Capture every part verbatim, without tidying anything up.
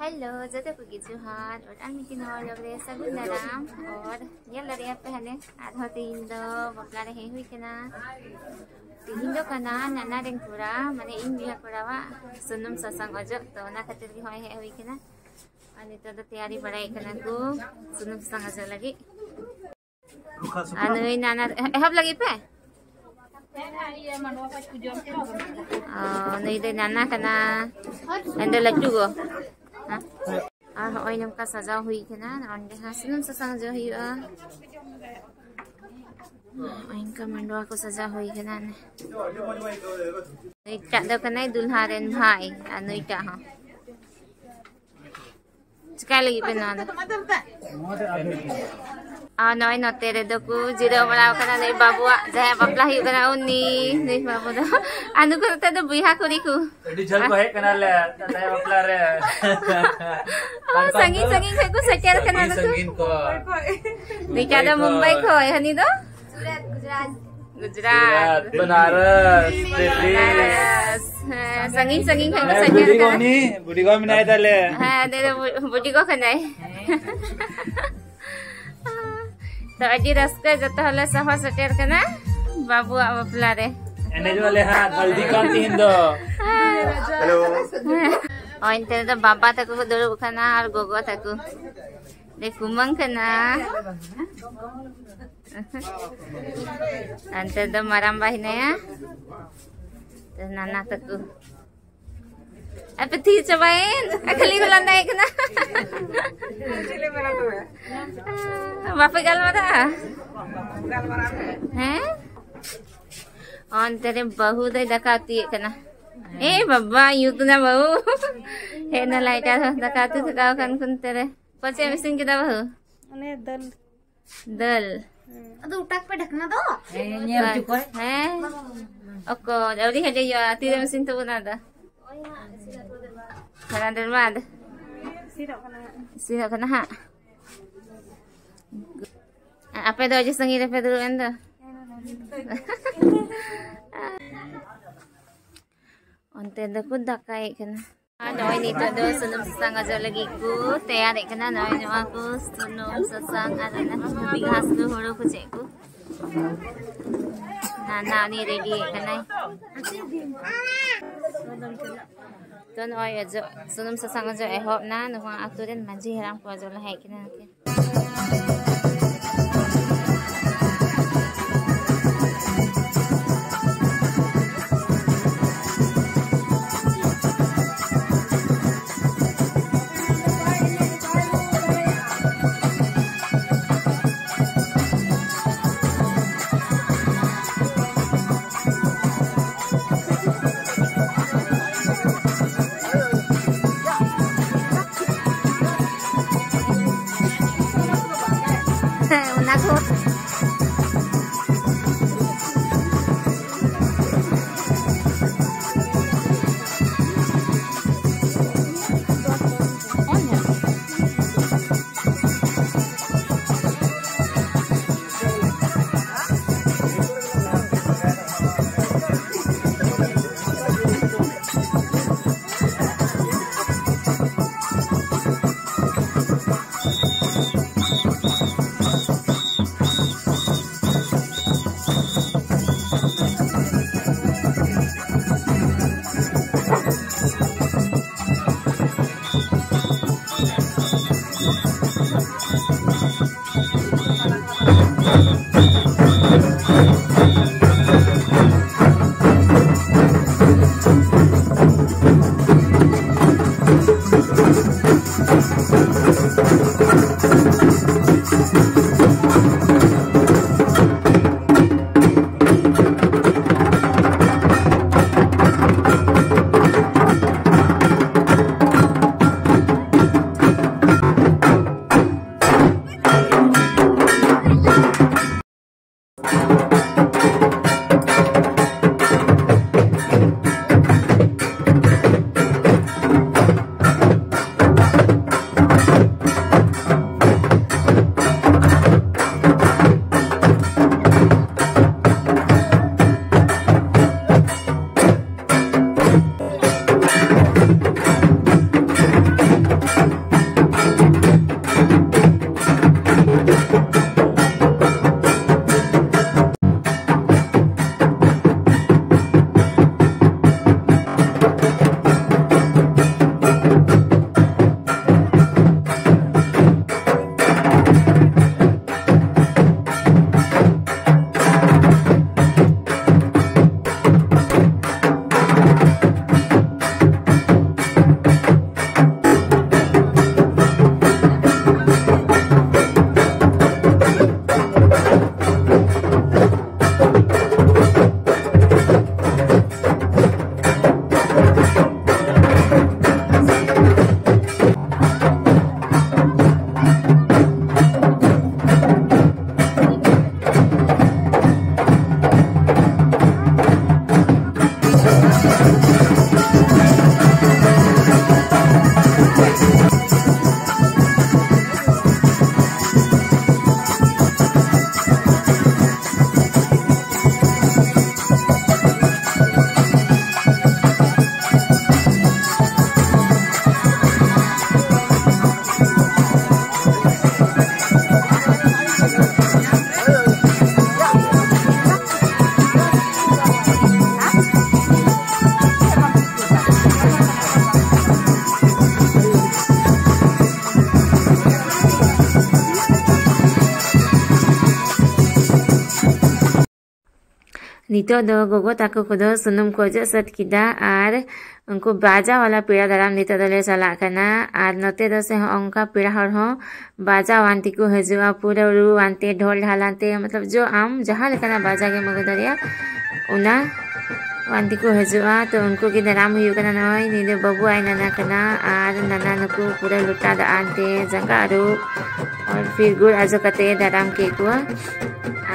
Hello, ᱡᱚᱛᱚ ᱠᱚᱜᱮ ᱡᱚᱦᱟᱨ᱾ ᱟᱨ ᱟᱨ ᱢᱤᱫᱴᱤᱱ ᱱᱟᱣᱟ vlog ᱨᱮ ᱥᱟᱹᱜᱩᱱ ᱫᱟᱨᱟᱢ᱾ ᱟᱨ ᱧᱮᱞ ᱫᱟᱲᱮᱭᱟᱜ ᱯᱮ ᱦᱟᱱᱮ ᱟᱨᱦᱚᱸ ᱛᱮᱦᱮᱧ ᱫᱚ ᱵᱟᱯᱞᱟ ᱨᱮ ᱦᱮᱡ ᱦᱩᱭ ᱠᱟᱱᱟ᱾ ᱛᱮᱦᱮᱧ ᱫᱚ ᱠᱟᱱᱟ ᱱᱟᱱᱟ ᱨᱮᱱ ᱠᱚᱲᱟ, ᱢᱟᱱᱮ ᱤᱧ ᱵᱚᱭᱦᱟ ᱠᱚᱲᱟᱣᱟᱜ ᱥᱩᱱᱩᱢ ᱥᱟᱥᱟᱝ ᱚᱡᱚᱜ, ᱛᱚ ᱚᱱᱟ ᱠᱷᱟᱹᱛᱤᱨ ᱜᱮ ᱦᱚᱸᱜᱼᱚᱭ ᱦᱮᱡ ᱦᱩᱭ ᱠᱟᱱᱟ᱾ ᱟᱨ ᱱᱤᱛᱚᱜ ᱫᱚ ᱛᱮᱭᱟᱨᱤ ᱵᱟᱲᱟᱭᱮᱫ ᱠᱟᱱᱟ ᱠᱚ ᱥᱩᱱᱩᱢ ᱥᱟᱥᱟᱝ ᱚᱡᱚᱜ ᱞᱟᱹᱜᱤᱫ᱾ ᱟᱨ ᱱᱩᱭ ᱱᱟᱱᱟ, ᱮᱦᱚᱵ ᱞᱟᱹᱜᱤᱫ ᱯᱮ? ᱚ, ᱱᱩᱭ ᱫᱚ ᱱᱟᱱᱟ ᱠᱟᱱᱟ᱾ ᱮᱱ ᱫᱚ ᱞᱟᱹᱴᱩ ᱜᱚ᱾ ᱦᱮᱸ? ᱟᱨ ᱦᱚᱸᱜᱼᱚᱭ ᱱᱚᱝᱠᱟ ᱥᱟᱡᱟᱣ ᱦᱩᱭ ᱠᱟᱱᱟ᱾ ᱚᱸᱰᱮ ᱦᱚᱸ ᱥᱩᱱᱩᱢ ᱥᱟᱥᱟᱝ ᱚᱡᱚᱜ ᱦᱩᱭᱩᱜᱼᱟ᱾ ᱦᱚᱸᱜᱼᱚᱭ ᱱᱚᱝᱠᱟ ᱢᱟᱰᱣᱟ ᱠᱚ ᱥᱟᱡᱟᱣ ᱦᱩᱭ ᱠᱟᱱᱟ᱾ ᱱᱩᱭᱴᱟᱜ ᱫᱚ ᱠᱟᱱᱟᱭ ᱫᱩᱞᱦᱟ ᱨᱮᱱ ᱵᱷᱟᱭ, ᱟᱨ ᱱᱩᱭᱴᱟᱜ ᱦᱚᱸ᱾ ᱪᱤᱠᱟᱭ ᱞᱟᱹᱜᱤᱫ ᱯᱮ ᱱᱚᱣᱟ ᱫᱚ? ᱟᱨ ᱱᱚᱜᱼᱚᱭ ᱱᱚᱛᱮ ᱨᱮᱫᱚ ᱠᱚ ᱡᱤᱨᱟᱹᱣ ᱵᱟᱲᱟᱣ ᱠᱟᱱᱟ᱾ ᱱᱩᱭ ᱵᱟᱹᱵᱩᱣᱟᱜ ᱡᱟᱦᱟᱸᱭᱟᱜ ᱵᱟᱯᱞᱟ ᱦᱩᱭᱩᱜ ᱠᱟᱱᱟ, ᱩᱱᱤ, ᱱᱩᱭ ᱵᱟᱹᱵᱩ ᱫᱚ᱾ ᱟᱨ ᱱᱩᱠᱩ ᱱᱚᱛᱮ ᱫᱚ ᱵᱚᱭᱦᱟ ᱠᱩᱲᱤ ᱠᱚ᱾ ᱟᱹᱰᱤ ᱡᱷᱟᱹᱞ ᱠᱚ ᱦᱮᱡ ᱠᱟᱱᱟ ᱞᱮ ᱛᱟᱛᱟᱭ ᱵᱟᱯᱞᱟ ᱨᱮ᱾ ᱚ, ᱥᱟᱺᱜᱤᱧ ᱥᱟᱺᱜᱤᱧ ᱠᱷᱚᱱ ᱠᱚ ᱥᱮᱴᱮᱨ ᱠᱟᱱᱟ ᱥᱟᱺᱜᱤᱧ ᱱᱩᱠᱩ᱾ ᱥᱟᱺᱜᱤᱧ ᱠᱚ᱾ ᱱᱤᱠᱟ ᱫᱚ ᱢᱩᱢᱵᱟᱭ ᱠᱷᱚᱱ, ᱦᱟᱹᱱᱤ ᱫᱚ? ᱜᱩᱡᱽᱨᱟᱴ᱾ ᱵᱟᱱᱟᱨᱚᱥ, ᱫᱤᱞᱞᱤ᱾ ᱵᱟᱱᱟᱨᱚᱥ᱾ ᱦᱮᱸ, ᱥᱟᱺᱜᱤᱧ ᱥᱟᱺᱜᱤᱧ ᱠᱷᱚᱱ ᱠᱚ ᱦᱮᱸ, ᱥᱮᱴᱮᱨ ᱵᱩᱰᱤ ᱜᱚ ᱠᱟᱱᱟ᱾ ᱩᱱᱤ, ᱵᱩᱰᱤ ᱜᱚ ᱢᱮᱱᱟᱭ ᱛᱟᱞᱮ᱾ ᱦᱮᱸ, ᱩᱱᱤ ᱫᱚ ᱵᱩ-, ᱵᱩᱰᱤ ᱜᱚ ᱠᱟᱱᱟᱭ᱾ ᱛᱚ, ᱟᱹᱰᱤ ᱨᱟᱹᱥᱠᱟᱹ, ᱡᱚᱛᱚ ᱦᱚᱲᱞᱮ ᱥᱚᱦᱚᱨ ᱥᱮᱴᱮᱨ ᱠᱟᱱᱟ ᱵᱟᱹᱵᱩᱣᱟᱜ ᱵᱟᱯᱞᱟ ᱨᱮ᱾ ᱮᱱᱮᱡᱚᱜ ᱟᱞᱮ ᱦᱟᱸᱜ ᱦᱚᱞᱫᱤ ᱠᱟᱱ ᱛᱤᱦᱤᱧ ᱫᱚ᱾ ᱦᱮᱞᱳ᱾ ᱦᱮᱸ᱾ ᱚ, ᱚᱱᱛᱮ ᱨᱮᱫᱚ ᱵᱟᱵᱟ ᱛᱟᱠᱚ ᱠᱚ ᱫᱩᱲᱩᱵ ᱠᱟᱱᱟ ᱟᱨ ᱜᱚᱜᱚ ᱛᱟᱠᱚ᱾ ᱫᱮ ᱠᱩᱢᱟᱹᱝ ᱠᱟᱱᱟ᱾ ᱚᱱᱛᱮ ᱫᱚ ᱢᱟᱨᱟᱝᱵᱟ ᱦᱮᱱᱟᱭᱟ᱾ ᱱᱟᱱᱟ ᱛᱟᱠᱚ᱾ ᱟᱯᱮ ᱛᱷᱤᱨ ᱪᱟᱵᱟᱭᱮᱱ? ᱠᱷᱟᱹᱞᱤ ᱠᱚ ᱞᱟᱸᱫᱟᱭᱮᱫ ᱠᱟᱱᱟ᱾ ᱵᱟᱯᱮ ᱜᱟᱞᱢᱟᱨᱟᱜᱼᱟ? ᱦᱮᱸ? ᱚᱱᱛᱮ ᱨᱮ ᱵᱟᱹᱦᱩ ᱫᱚᱭ ᱫᱟᱠᱟ ᱩᱛᱩᱭᱮᱫ ᱠᱟᱱᱟ᱾ ᱮ ᱵᱟᱵᱟ, ᱧᱩᱛ ᱮᱱᱟ ᱵᱟᱹᱦᱩ᱾ ᱦᱮᱡ ᱮᱱᱟ ᱞᱟᱭᱴᱟᱨ ᱦᱚᱸ, ᱫᱟᱠᱟ ᱩᱛᱩ ᱛᱷᱟᱠᱟᱣ ᱟᱠᱟᱱ ᱠᱚ ᱚᱱᱛᱮ ᱨᱮ᱾ ᱚᱠᱚᱭ ᱪᱮᱫ ᱮᱢ ᱤᱥᱤᱱ ᱠᱮᱫᱟ ᱵᱟᱹᱦᱩ? ᱚᱱᱮ ᱫᱟᱹᱞ᱾ ᱫᱟᱹᱞ᱾ ᱟᱫᱚ ᱚᱴᱟᱜ ᱯᱮ ᱰᱷᱟᱠᱱᱟ ᱫᱚ᱾ ᱦᱮᱸ, ᱧᱮᱞ ᱦᱚᱪᱚ ᱠᱚᱣᱟᱭ᱾ ᱦᱮᱸ᱾ ᱚᱠᱚᱭ ᱟᱹᱣᱨᱤ ᱦᱮᱰᱮᱡᱚᱜᱼᱟ, ᱛᱤᱨᱮᱢ ᱤᱥᱤᱱ ᱛᱟᱵᱚᱱᱟ ᱟᱫᱚ? ᱛᱷᱚᱲᱟ ᱰᱷᱮᱨ ᱵᱟᱫ᱾ ᱤᱥᱤᱱᱚᱜ ᱠᱟᱱᱟ ᱦᱟᱸᱜ᱾ ᱤᱥᱤᱱᱚᱜ ᱠᱟᱱᱟ ᱦᱟᱸᱜ᱾ ᱟᱯᱮ ᱫᱚ ᱟᱹᱰᱤ ᱥᱟᱺᱜᱤᱧ ᱨᱮᱯᱮ ᱫᱩᱲᱩᱵ ᱮᱱ ᱫᱚ᱾ ᱚᱱᱛᱮ ᱫᱚᱠᱚ ᱫᱟᱠᱟᱭᱮᱫ ᱠᱟᱱᱟ᱾ ᱟᱨ ᱱᱚᱜᱼᱚᱭ ᱱᱤᱛᱚᱜ ᱫᱚ ᱥᱩᱱᱩᱢ ᱥᱟᱥᱟᱝ ᱚᱡᱚᱜ ᱞᱟᱹᱜᱤᱫ ᱠᱚ ᱛᱮᱭᱟᱨᱮᱫ ᱠᱟᱱᱟ᱾ ᱱᱚᱜᱼᱚᱭ ᱱᱚᱣᱟ ᱠᱚ ᱥᱩᱱᱩᱢ ᱥᱟᱥᱟᱝ ᱟᱨ ᱚᱱᱟ ᱠᱚ ᱫᱷᱩᱵᱤ ᱜᱷᱟᱥ ᱠᱚ, ᱦᱩᱲᱩ ᱠᱚ, ᱪᱮᱫ ᱠᱚ, ᱱᱟᱱᱟ ᱩᱱᱤ ᱨᱮᱰᱤᱭᱮᱫ ᱠᱟᱱᱟᱭ᱾ ᱛᱚ ᱱᱚᱜᱼᱚᱭ ᱚᱡᱚᱜ, ᱥᱩᱱᱩᱢ ᱥᱟᱥᱟᱝ ᱚᱡᱚᱜ ᱮᱦᱚᱵ ᱱᱟ᱾ ᱱᱚᱣᱟ ᱟᱛᱳ ᱨᱮᱱ ᱢᱟᱹᱡᱷᱤ ᱦᱟᱲᱟᱢ ᱠᱚ ᱚᱡᱚᱜ ᱞᱟᱦᱟᱭᱮᱫ ᱠᱟᱱᱟ᱾ ᱚᱱᱟ ᱠᱚ᱾ ᱱᱤᱛᱚᱜ ᱫᱚ ᱜᱚᱜᱚ ᱛᱟᱠᱚ ᱠᱚᱫᱚ ᱥᱩᱱᱩᱢ ᱠᱚ ᱚᱡᱚᱜ ᱥᱟᱹᱛ ᱠᱮᱫᱟ ᱟᱨ ᱩᱱᱠᱩ ᱵᱟᱡᱟ ᱣᱟᱞᱟ ᱯᱮᱲᱟ ᱫᱟᱨᱟᱢ ᱱᱤᱛᱚᱜ ᱫᱚᱞᱮ ᱪᱟᱞᱟᱜ ᱠᱟᱱᱟ᱾ ᱟᱨ ᱱᱚᱛᱮ ᱫᱚ ᱥᱮ ᱦᱚᱸᱜ ᱚᱱᱠᱟ ᱯᱮᱲᱟ ᱦᱚᱲ ᱦᱚᱸ ᱵᱟᱡᱟ ᱣᱟᱱ ᱛᱮᱠᱚ ᱦᱤᱡᱩᱜᱼᱟ, ᱯᱩᱨᱟᱹ ᱨᱩ ᱟᱱᱛᱮ, ᱰᱷᱚᱞ ᱰᱷᱟᱞ ᱟᱱᱛᱮ, ᱢᱚᱛᱞᱚᱵ ᱡᱚ ᱟᱢ ᱡᱟᱦᱟᱸ ᱞᱮᱠᱟᱱᱟᱜ ᱵᱟᱡᱟ ᱜᱮᱢ ᱟᱹᱜᱩ ᱫᱟᱲᱮᱭᱟᱜᱼᱟ, ᱚᱱᱟ ᱣᱟᱱ ᱛᱮᱠᱚ ᱦᱤᱡᱩᱜᱼᱟ᱾ ᱛᱚ ᱩᱱᱠᱩ ᱜᱮ ᱫᱟᱨᱟᱢ ᱦᱩᱭᱩᱜ ᱠᱟᱱᱟ᱾ ᱱᱚᱜᱼᱚᱭ ᱱᱩᱭ ᱫᱚ ᱵᱟᱹᱵᱩ ᱟᱡ ᱱᱟᱱᱟ ᱠᱟᱱᱟ ᱟᱨ ᱱᱟᱱᱟ ᱱᱩᱠᱩ ᱯᱩᱨᱟᱹ ᱞᱚᱴᱟ ᱫᱟᱜ ᱟᱱᱛᱮ ᱡᱟᱸᱜᱟ ᱟᱹᱨᱩᱵ ᱟᱨ ᱯᱷᱤᱨ ᱜᱩᱲ ᱟᱡᱚ ᱠᱟᱛᱮ ᱫᱟᱨᱟᱢ ᱠᱮᱫ ᱠᱚᱣᱟ᱾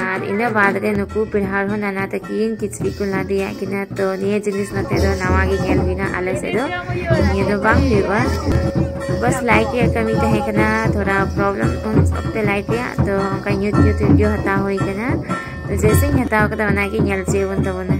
ᱟᱨ ᱤᱱᱟᱹ ᱵᱟᱫ ᱨᱮ ᱱᱩᱠᱩ ᱯᱮᱲᱟ ᱦᱚᱲ ᱦᱚᱸ ᱱᱟᱱᱟ ᱛᱟᱹᱠᱤᱱ ᱠᱤᱪᱨᱤᱡ ᱠᱚ ᱞᱟᱸᱫᱮᱭᱟᱫ ᱠᱤᱱᱟ᱾ ᱛᱚ ᱱᱤᱭᱟᱹ ᱡᱤᱱᱤᱥ ᱱᱚᱛᱮ ᱫᱚ ᱱᱟᱣᱟ ᱜᱮ ᱧᱮᱞ ᱦᱩᱭᱱᱟ ᱟᱞᱮ ᱥᱮᱫ ᱫᱚ᱾ ᱱᱤᱭᱟᱹ ᱫᱚ ᱵᱟᱝ ᱦᱩᱭᱩᱜᱼᱟ᱾ ᱵᱟᱥ ᱞᱟᱭᱤᱴ ᱨᱮᱭᱟᱜ ᱠᱟᱹᱢᱤ ᱛᱟᱦᱮᱸ ᱠᱟᱱᱟ, ᱛᱷᱚᱲᱟ ᱯᱨᱚᱵᱞᱮᱢ ᱩᱱ ᱚᱠᱛᱮ ᱞᱟᱭᱤᱴ ᱨᱮᱭᱟᱜ, ᱛᱚ ᱚᱱᱠᱟ ᱧᱩᱛ ᱧᱩᱛ ᱵᱷᱤᱰᱤᱭᱳ ᱦᱟᱛᱟᱣ ᱦᱩᱭ ᱠᱟᱱᱟ᱾ ᱛᱚ ᱡᱮᱭᱥᱮᱧ ᱦᱟᱛᱟᱣ ᱠᱟᱫᱟ ᱚᱱᱟᱜᱮ ᱧᱮᱞ ᱦᱚᱪᱚᱭ ᱵᱚᱱ ᱛᱟᱵᱚᱱᱟ᱾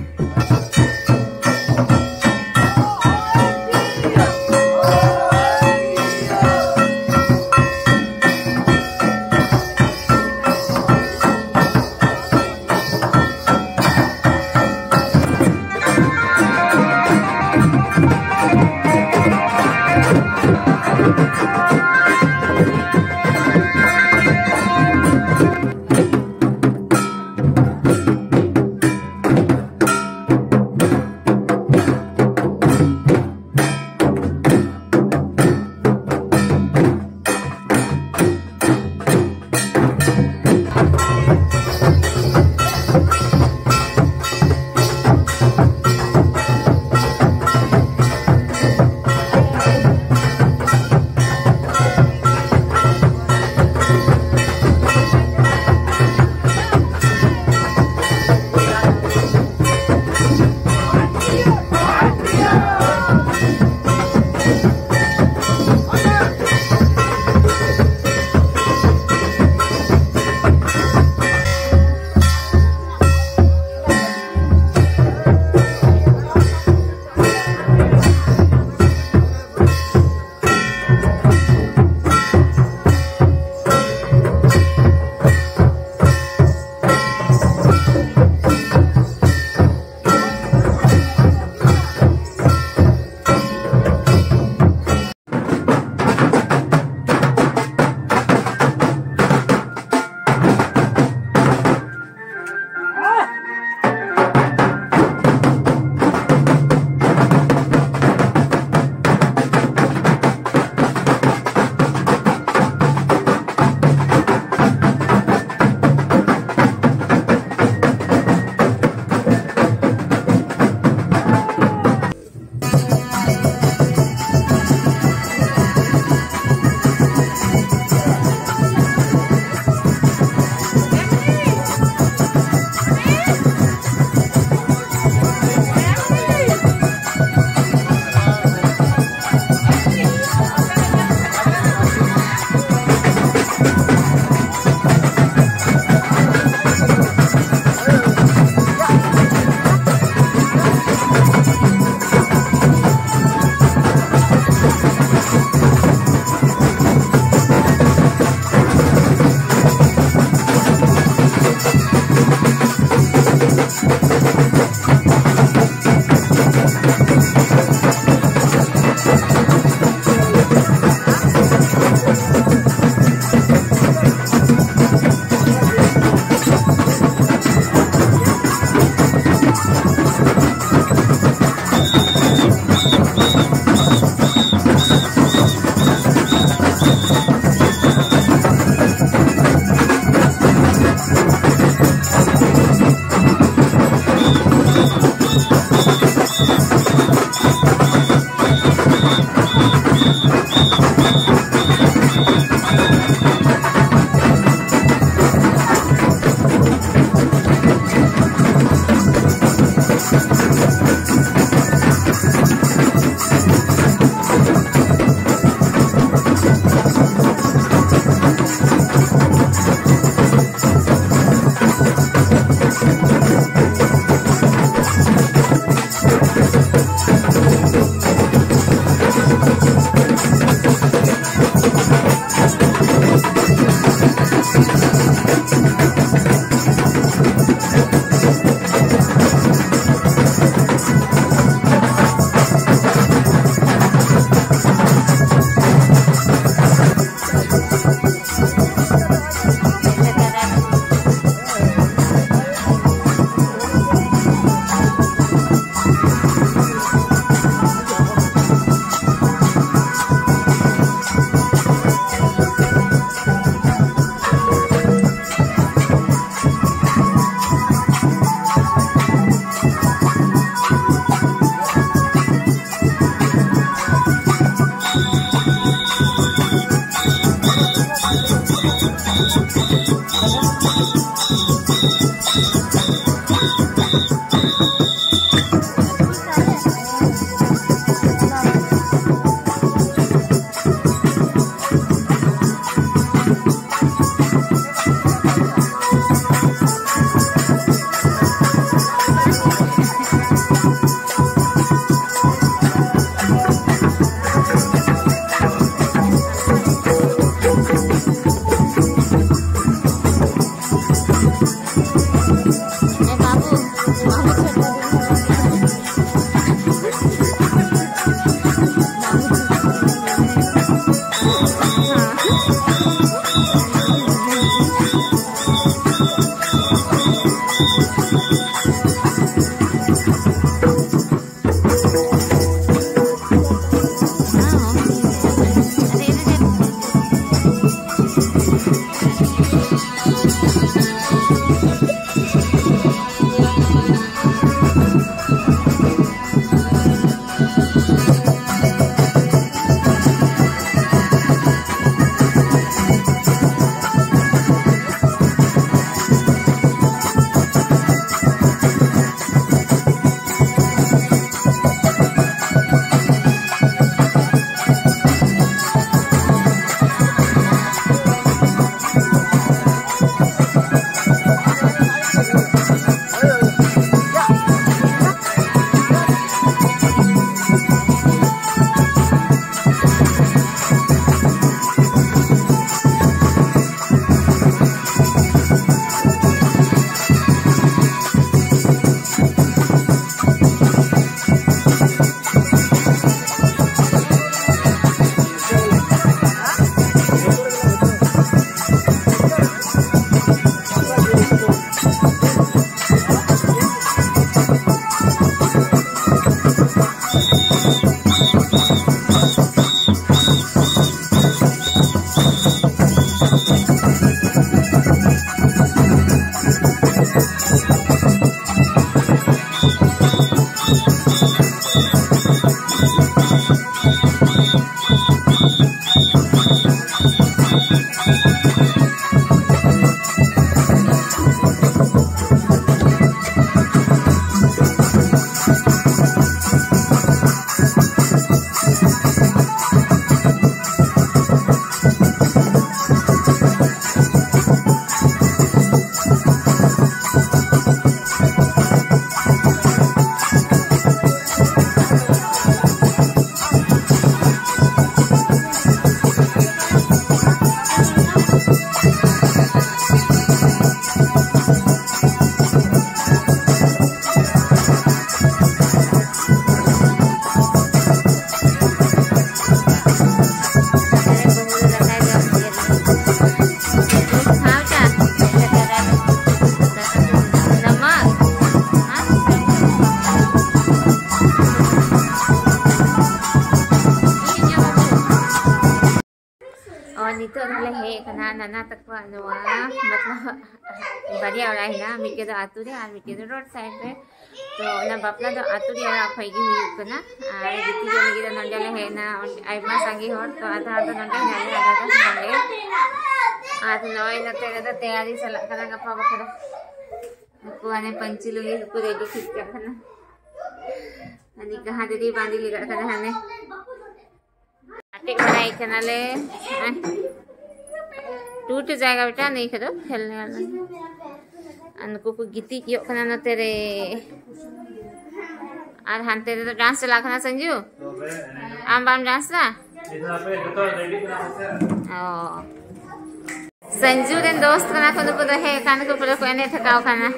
ᱚ, ᱱᱤᱛᱚᱜ ᱫᱚᱞᱮ ᱦᱮᱡ ᱟᱠᱟᱱᱟ ᱱᱟᱱᱟ ᱛᱟᱠᱚᱣᱟᱜ ᱱᱚᱣᱟ, ᱢᱚᱛᱞᱚᱵ, ᱵᱟᱨᱭᱟ ᱚᱲᱟᱜ ᱦᱮᱱᱟᱜᱼᱟ, ᱢᱤᱫᱴᱮᱡ ᱫᱚ ᱟᱹᱛᱩ ᱨᱮ ᱟᱨ ᱢᱤᱫᱴᱮᱡ ᱫᱚ ᱨᱳᱰ ᱥᱟᱭᱤᱰ ᱨᱮ᱾ ᱛᱚ ᱚᱱᱟ ᱵᱟᱯᱞᱟ ᱫᱚ ᱟᱹᱛᱩ ᱨᱮ ᱚᱲᱟᱜ ᱠᱷᱚᱡ ᱜᱮ ᱦᱩᱭᱩᱜ ᱠᱟᱱᱟ᱾ ᱟᱨ ᱜᱤᱛᱤᱡᱚᱜ ᱞᱟᱹᱜᱤᱫ ᱫᱚ ᱱᱚᱸᱰᱮ ᱞᱮ ᱦᱮᱡ ᱮᱱᱟ, ᱚᱸᱰᱮ ᱟᱭᱢᱟ ᱥᱟᱸᱜᱮ ᱦᱚᱲ, ᱛᱚ ᱟᱫᱷᱟ ᱦᱚᱲ ᱫᱚ ᱱᱚᱸᱰᱮ ᱦᱮᱱᱟᱜ ᱞᱮᱭᱟ, ᱟᱫᱷᱟ ᱫᱚ ᱱᱚᱸᱰᱮ᱾ ᱟᱨ ᱱᱚᱜᱼᱚᱭ ᱱᱚᱛᱮ ᱨᱮᱫᱚ ᱛᱮᱭᱟᱨᱤ ᱪᱟᱞᱟᱜ ᱠᱟᱱᱟ ᱜᱟᱯᱟ ᱵᱟᱠᱷᱨᱟ᱾ ᱱᱩᱠᱩ ᱦᱟᱱᱮ ᱯᱟᱹᱧᱪᱤ ᱞᱩᱜᱤ ᱠᱚᱠᱚ ᱨᱮᱰᱤ ᱴᱷᱤᱠ ᱠᱟᱜ ᱠᱟᱱᱟ᱾ ᱦᱟᱱᱤ ᱠᱟᱦᱟᱸ ᱫᱤᱫᱤ ᱵᱟᱸᱫᱮ ᱞᱟᱜᱟᱜ ᱠᱟᱱᱟ ᱦᱟᱱᱮ᱾ ᱜᱟᱛᱮ ᱵᱟᱲᱟᱭ ᱠᱟᱱᱟᱞᱮ᱾ ᱦᱮᱸ᱾ ᱴᱩ ᱴᱩ ᱡᱟᱭᱜᱟ ᱵᱮᱴᱟ ᱱᱤᱭᱟᱹ ᱠᱚᱫᱚ ᱠᱷᱮᱞ ᱧᱮᱞ᱾ ᱟᱨ ᱱᱩᱠᱩ ᱠᱚ ᱜᱤᱛᱤᱡ ᱠᱚᱜ ᱠᱟᱱᱟ ᱱᱚᱛᱮ ᱨᱮ᱾ ᱟᱨ ᱦᱟᱱᱛᱮ ᱨᱮᱫᱚ ᱰᱟᱱᱥ ᱪᱟᱞᱟᱜ ᱠᱟᱱᱟ ᱥᱟᱱᱡᱩ᱾ ᱟᱢ ᱵᱟᱢ ᱰᱟᱱᱥ ᱫᱟ? ᱚ᱾ ᱥᱟᱱᱡᱩ ᱨᱮᱱ ᱫᱳᱥᱛ ᱠᱟᱱᱟ ᱠᱚ ᱱᱩᱠᱩ ᱫᱚ, ᱦᱮᱡ ᱟᱠᱟᱱ ᱠᱚ ᱯᱩᱨᱟᱹ ᱠᱚ ᱮᱱᱮᱡ ᱛᱷᱟᱠᱟᱣ ᱠᱟᱱᱟ᱾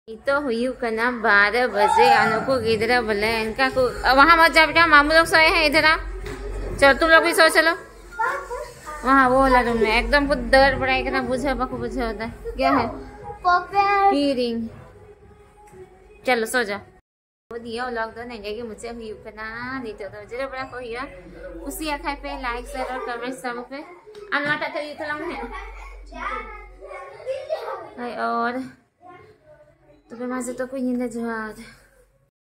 ᱱᱤᱛᱚᱜ ᱦᱩᱭᱩᱜ ᱠᱟᱱᱟ ᱵᱟᱨᱚ ᱵᱟᱡᱮ ᱟᱨ ᱱᱩᱠᱩ ᱜᱤᱫᱽᱨᱟᱹ ᱵᱚᱞᱮ ᱮᱱᱠᱟ ᱠᱚ, ᱣᱟᱦᱟᱸ ᱢᱚᱛ ᱡᱟᱣ ᱵᱮᱴᱟ, ᱢᱟᱢᱩ ᱞᱳᱜ ᱥᱳᱭᱮ ᱦᱮᱸ ᱤᱫᱷᱟᱨ ᱟᱣ, ᱪᱚᱞ ᱛᱩᱢ ᱞᱳᱜ ᱵᱷᱤ ᱥᱳ ᱪᱚᱞᱳ᱾ हाँ, वो वाला रूम में एकदम को दर बड़ा इतना बुझा बक बुझा होता है। क्या है? पपेट। की रिंग। चलो, सो जा। वो दिया व्लॉग तो नहीं जाएगी मुझे हुई करना। नहीं तो, तो जरा बड़ा को हुआ। उसी आखा पे लाइक, शेयर और कमेंट सब पे। हम ना तो ये थोड़ा है। और तो पे माजे तो कोई नहीं जोहार।